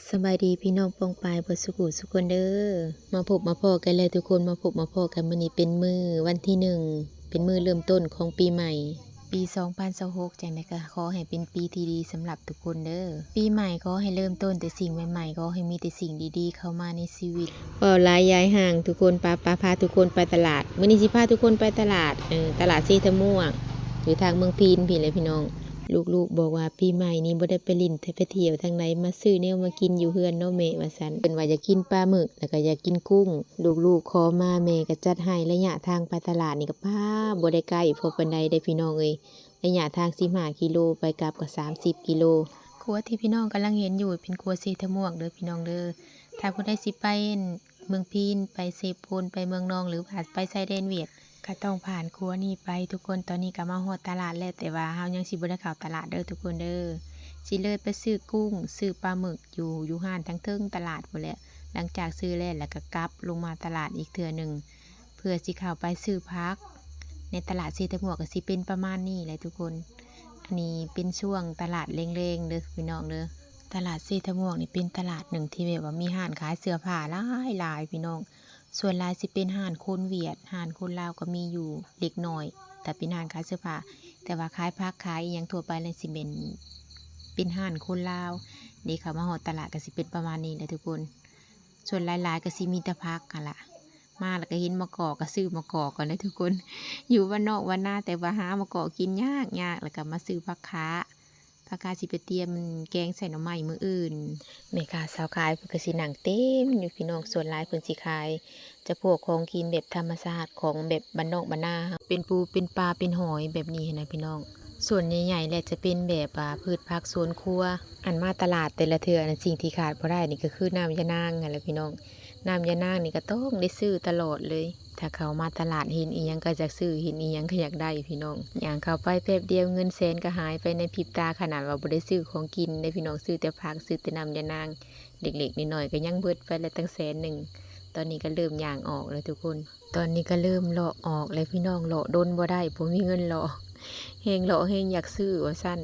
ສະບາຍດີພີ່ນ້ອງປ້ອງປາຍເບິດສູ່ຜູ້ສູ່ຄົນເດີ້. ມາພົບມາພໍ້ກັນແລ້ວທຸກຄົນ, ມາພົບມາພໍ້ກັນມື້ນີ້ເປັນມື້ວັນທີໜຶ່ງ ເປັນມື້ເລີ່ມຕົ້ນຂອງປີໃໝ່ ປີສອງພັນຊາວຫົກ ຈັ່ງໃດກໍຂໍໃຫ້ເປັນປີທີ່ດີສຳລັບທຸກຄົນເດີ້. ປີໃໝ່ຂໍໃຫ້ເລີ່ມຕົ້ນແຕ່ສິ່ງໃໝ່ໆ, ຂໍໃຫ້ມີແຕ່ສິ່ງດີໆເຂົ້າມາໃນຊີວິດ. ເວົ້າຫຼາຍຢາຍຫ່າງທຸກຄົນ, ປາ ປາ ພາທຸກຄົນໄປຕະຫຼາດ. ມື້ນີ້ຊິພາທຸກຄົນໄປຕະຫຼາດ, ເອີ ຕະຫຼາດເຊຕະມ່ວງ ຢູ່ທາງເມືອງພີນພີ້ແຫຼະພີ່ນ້ອງ. ລູກໆບອກວ່າປີໃໝ່ນີ້ບໍ່ໄດ້ໄປຫຼິ້ນໄປທ່ຽວທາງໃດ, ມາຊື້ແນວມາກິນຢູ່ເຮືອນເນາະແມ່ ວ່າຊັ້ນ. ເພິ່ນວ່າຢາກກິນປາໝຶກ ແລ້ວກໍຢາກກິນກຸ້ງ. ລູກໆຂໍມາ ແມ່ກໍຈັດໃຫ້. ໄລຍະທາງໄປຕະຫຼາດນີ້ກໍ ປ້າ ບໍ່ໄດ້ໃກ້ພໍປານໃດເດ້ພີ່ນ້ອງເອີຍ. ໄລຍະທາງສິບຫ້າກິໂລ, ໄປກັບກໍສາມສິບກິໂລ. ຂົວທີ່ພີ່ນ້ອງກຳລັງເຫັນຢູ່ເປັນຂົວເຊຕະມ່ວງເດີ້ພີ່ນ້ອງເດີ້. ຖ້າຜູ້ໃດຊິໄປເມືອງພີນ, ໄປເຊໂປນ, ໄປເມືອງນອງ ຫຼືວ່າໄປຊາຍແດນຫວຽດ ກໍຕ້ອງຜ່ານຂົວນີ້ໄປທຸກຄົນ. ຕອນນີ້ກໍມາຮອດຕະຫຼາດແລ້ວ, ແຕ່ວ່າເຮົາຍັງຊິບໍ່ໄດ້ເຂົ້າຕະຫຼາດເດີ້ທຸກຄົນເດີ້. ຊິເລີຍໄປຊື້ກຸ້ງ ຊື້ປາໝຶກຢູ່ ຢູ່ຮ້ານທາງເທິງຕະຫຼາດພຸ້ນແຫຼະ. ຫຼັງຈາກຊື້ແລ້ວ ແລ້ວກໍກັບລົງມາຕະຫຼາດອີກເທື່ອໜຶ່ງ ເພື່ອຊິເຂົ້າໄປຊື້ຜັກ. ໃນຕະຫຼາດເຊຕະມ່ວງກໍຊິເປັນປະມານນີ້ແຫຼະທຸກຄົນ. ອັນນີ້ເປັນຊ່ວງຕະຫຼາດແລງໆເດີ້ພີ່ນ້ອງເດີ້. ຕະຫຼາດເຊຕະມ່ວງນີ້ເປັນຕະຫຼາດໜຶ່ງທີ່ແບບວ່າມີຮ້ານຂາຍເສື້ອຜ້າຫຼາຍໆ ພີ່ນ້ອງ. ສ່ວນຫຼາຍຊິເປັນຮ້ານຄົນຫວຽດ, ຮ້ານຄົນລາວກໍມີຢູ່ເລັກນ້ອຍ ຖ້າເປັນຮ້ານຂາຍເສື້ອຜ້າ. ແຕ່ວ່າຂາຍຜັກຂາຍອີ່ຫຍັງທົ່ວໄປແລ້ວຊິແມ່ນເປັນຮ້ານຄົນລາວ. ເດ ເຂົ້າມາຮອດຕະຫຼາດກໍຊິເປັນປະມານນີ້ແຫຼະທຸກຄົນ. ສ່ວນຫຼາຍໆກໍຊິມີແຕ່ຜັກຫັ້ນລະ. ມາແລ້ວກໍເຫັນໝາກກອກ ກໍຊື້ໝາກກອກກ່ອນເດີ້ທຸກຄົນ. ຢູ່ບ້ານນອກບ້ານນາ ແຕ່ວ່າຫາໝາກກອກກິນຍາກໆ ແລ້ວກໍມາຊື້ຜັກຄາ. ຜັກຄາຊິໄປຕຽມແກງໃສ່ໜໍ່ໄມ້ມື້ອື່ນ. ແມ່ຄ້າຊາວຂາຍເພິ່ນກໍຊິນັ່ງເຕັມຢູ່ພີ່ນ້ອງ. ສ່ວນຫຼາຍເພິ່ນຊິຂາຍຈຳພວກຂອງກິນແບບທຳມະຊາດ ຂອງແບບບ້ານນອກບ້ານນາ ເປັນປູ ເປັນປາ ເປັນຫອຍແບບນີ້ຫັ້ນນະພີ່ນ້ອງ. ສ່ວນໃຫຍ່ໆແລ້ວຈະເປັນແບບວ່າພືດຜັກສວນຄົວ. ອັນມາຕະຫຼາດແຕ່ລະເທື່ອ ອັນສິ່ງທີ່ຂາດບໍ່ໄດ້ນີ້ກໍຄືນ້ຳຢານາງຫັ້ນແຫຼະພີ່ນ້ອງ. ນ້ຳຢານາງນີ້ກໍຕ້ອງໄດ້ຊື້ຕະຫຼອດເລີຍ. ຖ້າເຂົ້າມາຕະຫຼາດເຫັນອີ່ຫຍັງກໍຢາກຊື້, ເຫັນອີ່ຫຍັງກໍຢາກໄດ້ພີ່ນ້ອງ. ຍ່າງເຂົ້າໄປແປັບດຽວເງິນແສນກໍຫາຍໄປໃນພິບຕາ. ຂະໜາດວ່າບໍ່ໄດ້ຊື້ຂອງກິນເດ້ພີ່ນ້ອງ, ຊື້ແຕ່ຜັກ, ຊື້ແຕ່ນ້ຳຢານາງ ເລັກໆນ້ອຍໆ ກໍຍັງເບິດໄປແລ້ວຕັ້ງແສນໜຶ່ງ. ຕອນນີ້ກໍເລີ່ມຍ່າງອອກແລ້ວທຸກຄົນ. ຕອນນີ້ກໍເລີ່ມເລາະອອກແລ້ວພີ່ນ້ອງ, ເລາະດົນບໍ່ໄດ້ ບໍ່ມີເງິນເລາະ. ແຮງເລາະແຮງຢາກຊື້ວ່າຊັ້ນ.